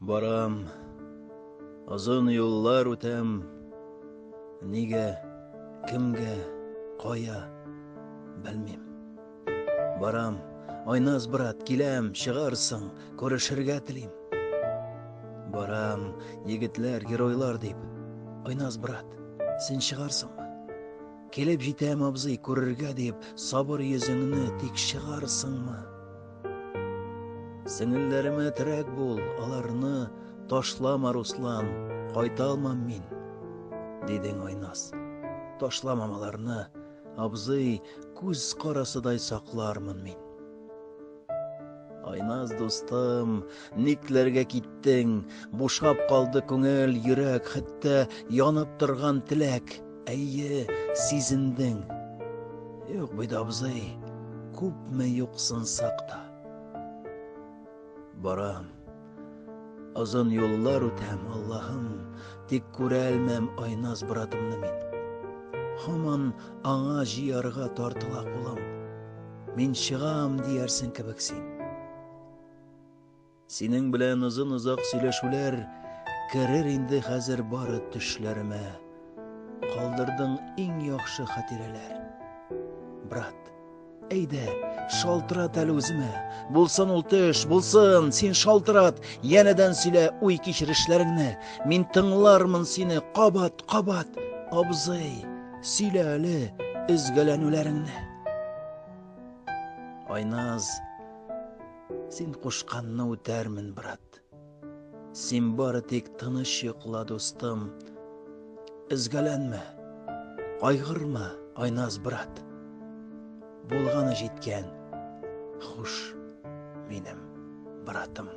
Барам, озын юллар үтәм. Нигә, кемгә, кая, белмим. Барам, Айназ брат, киләм, чыгарсың, күрешергә телим. Барам, егетләр, геройлар дип. Айназ брат, син чыгарсыңмы? Килеп җитәм, абзый, күрергә дип, сабыр йөзеңне тик чыгарсыңмы? Сеңелләремә терәк бул, аларны ташлама, Руслан, кайта алмам мин, дидең Айназ. Ташламам аларны, абзый, күз карасыдай саклармын мин. Айназ дустым, никләргә киттең? Бушап калды күңел, йөрәк, хәтта янып торган теләк. Әйе, сизендең. Юк бит, абзый, күпме юксынсак та. Барам. Озын юллар үтәм, Аллаһым, тик күрәлмәм Айназ братымны мин. Һаман аңа җыярга тартыла кулым. Мин чыгам диярсең кебек син. Синең белән озын-озак сөйләшүләр керер инде хәзер бары төшләремә. Калдырдың иң яхшы хатирәләр. Брат, әйдә, шалтырат әле үземә. Булсын ул төш, булсын, син шалтырат, янәдән сөйлә уй кичерешләреңне. Мин тыңлармын сине кабат, кабат. Абзый, сөйлә әле өзгәләнүләреңне. Айназ, Син кушканны үтәрмен, брат. Син бары тик тыныч йокла, дустым. Өзгәләнмә, кайгырма, Айназ брат. Булганы җиткән. Хуш, минем братым.